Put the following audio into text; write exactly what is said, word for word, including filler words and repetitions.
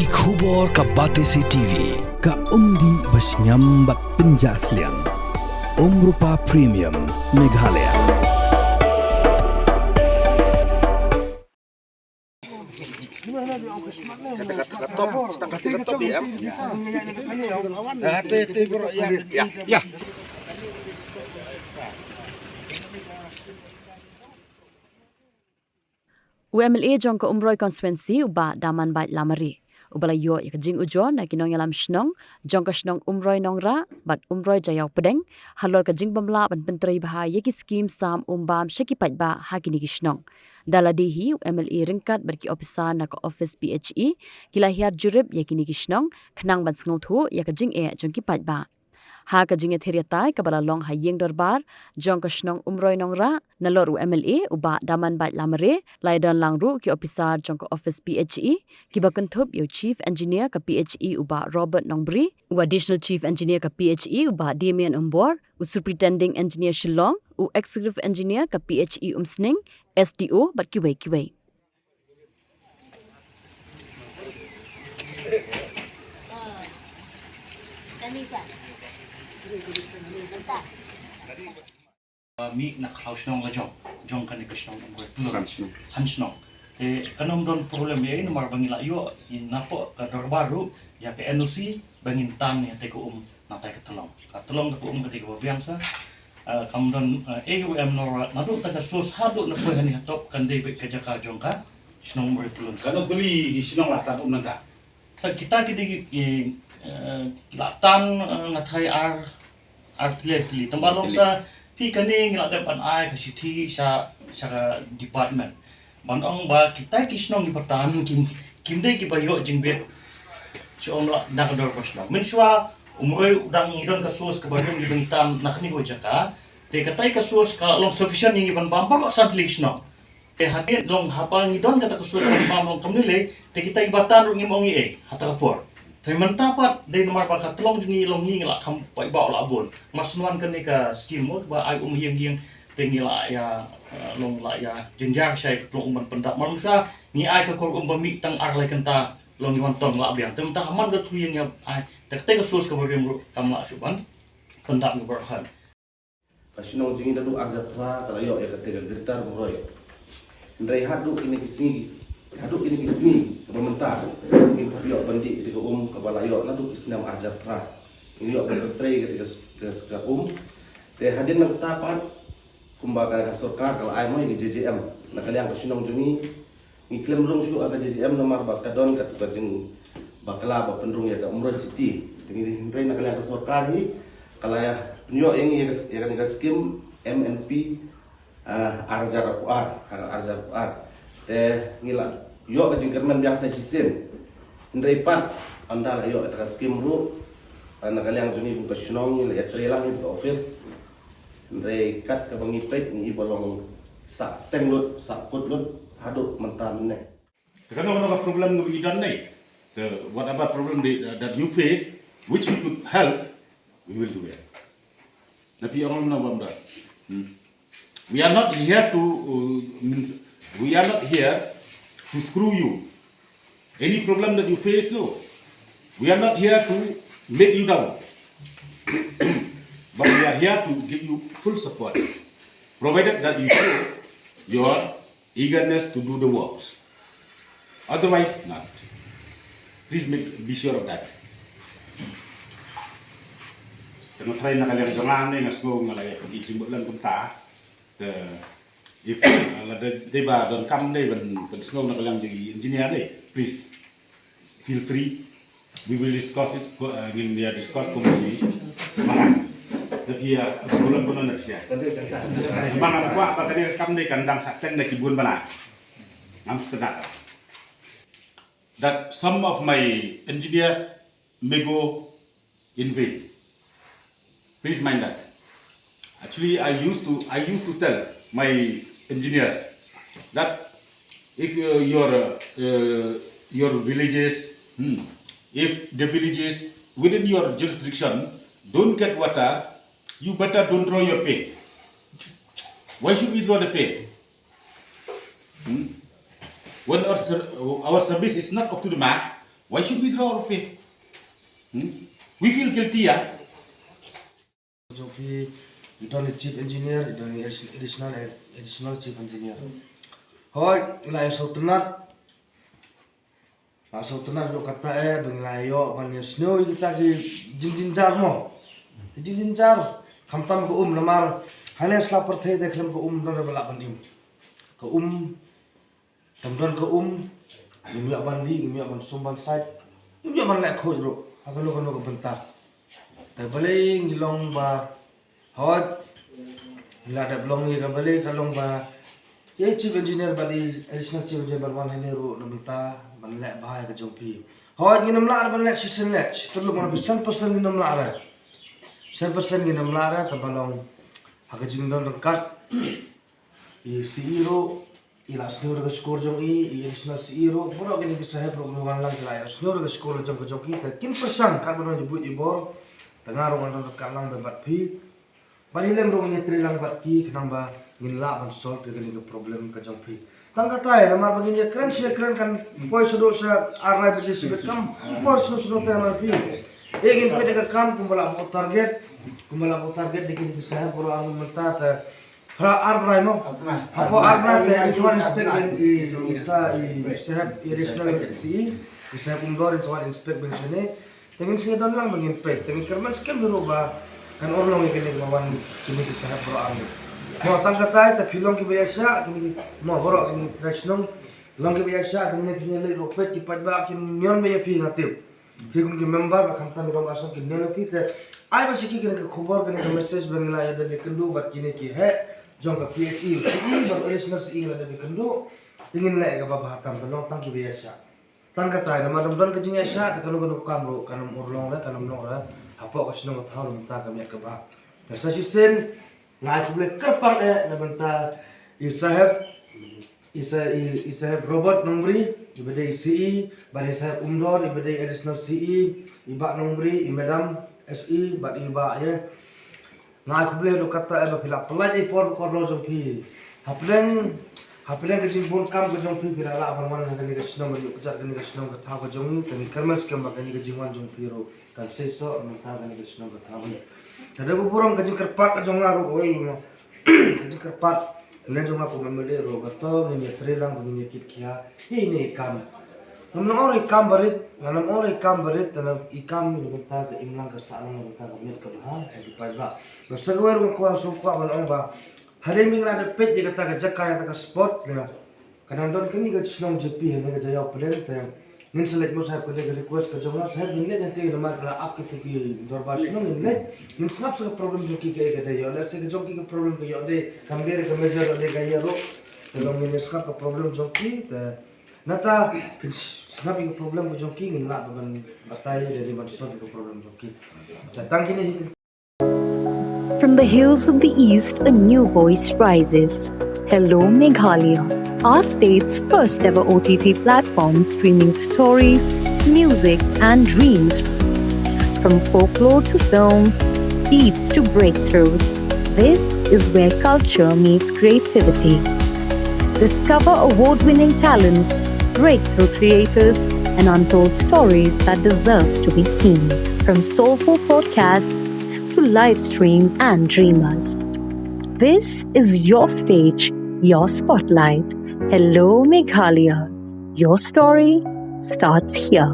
Ki khubor ka Batesi T V, ka umdih ba shngiam bad pynjah sliang. Umrupa Premium, Meghalaya. Kata, kata, kata top, kata, kata top, ya. Ya, ya, ya. U M L A jong ka Umroi Constituency, u Bah Damanbait Lamare, uba la ïoh ïa ka jingujor na ki nongïalam shnong jong ka shnong Umroi Nongrah bad Umroi Jaïaw Pdeng halor ka jingbym lah ban pyntrei bha ïa ki skim sam um bam sha ki paidbah ha kine ki shnong. Da lade hi, u M L A ryngkat bad ki ophisar na ka ophis P H E ki la hiar jurip ïa kine ki shnong khnang ban sngewthuh ïa ka jingeh jong ki paidbah. Ha ka jingïathied ïatai kaba la long ha ïing dorbar jong ka shnong Umroi Nongrah, nalor u M L A u Bah Damanbait Lamare, la ïadon lang ruh ki ophisar jong ka ophis P H E, kiba kynthup ïa u Chief Engineer ka P H E u Bah Robert Nongbri, u Additional Chief Engineer ka P H E u Bah Damian Umbor, u Superintending Engineer Shillong, u Executive Engineer ka P H E Umsning, S D O bad kiwei kiwei. Mih na khlaw shnong la jong, jong kane ka shnong Umroi Pulun. San shnong. San shnong. Te kan ym don problem ïa i namar ba ngi la ïoh i napoh ka dorbar ruh ïa ka N O C ba ngin tan ïa te ka um na tai ka tlong. Ka tlong ka um ka dei kaba biang sa. Ah, kam don, ah, ei u em nor naduh tang ka source haduh na poi hani hatop kan dei beit ka jaka jong ka shnong Umroi Pulun. Kan ym tuli ki shnong la tan um nangta. Sa kita ki dei ki, eh, la tan, eh, nga thai ar, ar tylli tylli. Tang ba long sa phi kane ngi la dep ban ai ka shithi sha, sha ka department. Ban ong ba kita ki shnong ki ba tan kim, kim dei kiba ïoh jingbit. Shu ong la da ka dor ba shnong. Mynshuwa Umroi u dang ngi don ka source kaba rim kiba ngi tan na kane ka jaka. Te katai ka source ka long sufficient ïa ngi ban bam baroh san tylli ki shnong. Te hadien long haba ngi don kata ka source ban bam long kumne lei, te kita kiba tan ruh ngim ong ei ei ha kata ka por. Te mynta pat dei namar ba ka tlong jong ngi long ngi ngi la kham paidbah u la bun. Mar shu wan kane ka skim mo ba ai um ïing ïing te ngi la ïa, eh, long la ïa jynjar shai ka tlong um ban pyndap. Mar shu ngi ai ka kor um ba mih tang ar lai kynta long ngi wan tong la biang. Te mynta ha man ka thliew ïa ngi ai te katai ka source kaba rim ruh kam lah shuh ban pyndap ngi baroh khan. Ka shnong jong ngi naduh arhajar phra ka la ïoh ïa kata ka greater Umroi. Hynrei haduh kine ki sngi, haduh kine ki sngi kaba mynta, ngim pat ïoh ban dih kata ka um kaba la ïoh naduh ki snem arhajar phra. Ngim ïoh ban pyntrei kata ka, ka, ka um. Te hadien nangta pat kumba ka, ka sorkar ka la ai mo ïa ka J J M na ka liang ka shnong jong ngi. Ngi khlem rung shuh ha ka J J M namar ba ka don katu ka jingbakla ba pynrung ïa ka Umroi City. Te ngi hynrei na ka liang ka sorkar hi ka la ïa pynïoh ïa ngi ïa ka, ïa kane ka skim M N P, ah, arhajar arphew ar, ha ka arhajar arphew ar. Te ngi la ïoh ka jingkyrmen biang sa shisien. Hynrei pat ynda la ïoh kata ka skim ruh, ah, na ka liang jong ngi kum ka shnong ngi la ïa trei lang ïa ka office. Hynrei kat kaba ngi peit ngi i ba long sah teng lut, sah kut lut haduh mynta mynne. Te kano kano ka problem kaba ngi don nei. Te whatever problem they, uh, that you face, which we could help, we will do it. Na pi ong na bam da. Hmm. We are not here to, uh, means, we are not here to screw you. Any problem that you face, no. We are not here to make you down. But we are here to give you full support, provided that you show your eagerness to do the works. Otherwise, not. Please make, be sure of that. Te nga tharai na ka liang jong nga ne nga sngew nga la ïa pynjah jingmut lem kumta. Te, if, uh, la dei, dei ba donkam dei ban, ban pynsngew na ka liang jong i engineer dei, please, feel free. We will discuss it, uh, ngin ïa discuss kum shi. Marai. Te ïa, bulan bulan na sia. Mana kwah ba kane kam dei kan dang sah teng na ki bun bana. Ngam shu kyndat that some of my engineers may go in vain. Please mind that. Actually, I used to, I used to tell my engineers that if, uh, your, uh, your villages, hmm, if the villages within your jurisdiction don't get water, you better don't draw your pay. Why should we draw the pay? Hmm? When our ser-, our service is not up to the mark, Why should we throw our pay? Hmm? We feel guilty, yeah? Jong phi, i don i chief engineer, i don i addition- additional, additional chief engineer. Hoi, i la ïa sngewtynnat. La sngewtynnat ruh kata eh, ba ngi la ïoh ban ïa sngewthuh ïa kita ki jingjynjar mo. Ki jingjynjar, khamtam ka um namar, hane sla pyrthei te khlem ka um don ba lah ban im. Ka um, tam don ka um, ngim ïoh ban lih, ngim ïoh ban sum ban sait, ngim ïoh ban leh khuid ruh, ha kano kano ka bynta. Te balei ngi long ba, hoi, ngi la dep long ngi ka balei ka long ba, ïa i chief engineer bad i additional chief engineer ban wan hangne ruh na bynta ban leh bha ïa ka jong phi. Hoi, ngin ym lah ban leh shisien leh, shi tyllup ngan phi, san percent ngin ym lah re. San percent ngin ym lah re, te ba long ha ka jingdon ryngkat. I C E ruh, i la sngewthuh da ka score jong i, i additional C E ruh, baroh kine ki saheb ruh, ki wan lang ki la ïa sngewthuh da ka score la jong ka jong ki, te kin pyrshang, katba don i buit i bor, te nga ruh ngan don ryngkat lang bad phi. Bad hi lem ruh ngin ïa trei lang bad ki, khnang ba ngin lah ban solve ïa kane ka problem ka jong phi. Tang katai, namar ba ngin ïa kren shi kren kan poi shaduh sha ar lai baje shibit kam, por shuh shuh te ma phi. E ngin peit ïa ka kam, kumba la buh target, kumba la buh target, da kine ki saheb baroh ar mynta te, Hra ar bnai mo. Ar bnai. Hapoh ar bnai te in sa wan inspect bynta i, i sa, i saheb i additional C E, i saheb Umdor in sa wan inspect bynta shane. Te ngin sa don lang ba ngin peit. Te ngin kyrmen skhem hi ruh ba kan urlong ïa kine ba wan kine ki saheb baroh ar bnai. Mo tang katai te phi long kiba ïaishah kine ki, mo baroh kine ki trai shnong. Long kiba ïaishah te ngin phi leit ruh peit ki paidbah kin ñion ba ïa phi nga tip. Phi kum ki member ba khamtam i Rong Asam ki nion phi te. Ai ba shi ki kane ka khubor kane ka message ba ngi la ïa dep ïakynduh bad kine ki heh jong ka P H E, C E bad additional C E la dep ïakynduh. Te ngin leh kaba bha tam ka long tang kiba ïaishah. Tang katai namar dang don ka jingïaishah te kano kano ka kam ruh kan ym urlong re kan ym long re. Hapoh ka shnong ka thaw mynta ka miat ka ba. Te sa shisien Nga ai khublei kyrpang eh na bynta i saheb, i sa-, i, i saheb Robert Nongbri, i ba dei C E, bad i saheb Umdor, i ba dei additional C E, i bah Nongbri, i madam S E, bad i bah, ïa. Nga ai khublei ruh kata eh ba phi la pynlait ïa i por kordor jong phi. Hapdeng, hapdeng ka jingbun kam ka jong phi, phi la lah ban wan ha kane ka shnong, ban ïuh kjat kane ka shnong ka thaw ka jong ngi, te ngi kyrmen skhem ba kane ka jingwan jong phi ruh kan seisoh mynta kane ka shnong ka thaw hi. Te da ba burom ka jingkyrpad ka jong nga ruh, oi, ka jingkyrpad lane jong nga kum M L A ruh, ba to ngin ïa trei lang, ba ngin ïa kit khia ïa ine i kam. Ngam ong i kam barit, ngam ong i kam barit, te i kam na bynta ka imlang ka sahlang, na bynta ka miat ka bha jong ki paidbah. Ba sa kawei ruh nga kwah, shu kwah ban ong ba hadien ba ngi la dep peit ïa kata ka jaka, ïa kata ka spot, ïa. Ka nang don kane ka shnong J P hangne ka Jaiaw Plain te ngin sa leit mo saheb, kane ka request ka jong nga saheb, ngin leit hangtei namar ka la ap kito ki dorbar shnong, ngin leit ngin sngap sa ka problem jong ki kaei ka dei, ïoh lehse ka jong ki ka problem ka ïoh dei kam dei ka major, ïoh dei ka ïa ruh te long ngin sngap ka problem jong ki te nata phin sngap ïa ka problem ka jong ki ngin lah ban batai ïa dei ban solve ïa ka problem jong ki. Te tang kine hi. From the hills of the East, a new voice rises. Hello Meghalaya, our state's first ever O T T platform streaming stories, music, and dreams. From folklore to films, beats to breakthroughs, this is where culture meets creativity. Discover award winning talents, breakthrough creators, and untold stories that deserves to be seen. From soulful podcasts to live streams and dreamers. This is your stage, your spotlight. Hello Meghalaya. Your story starts here.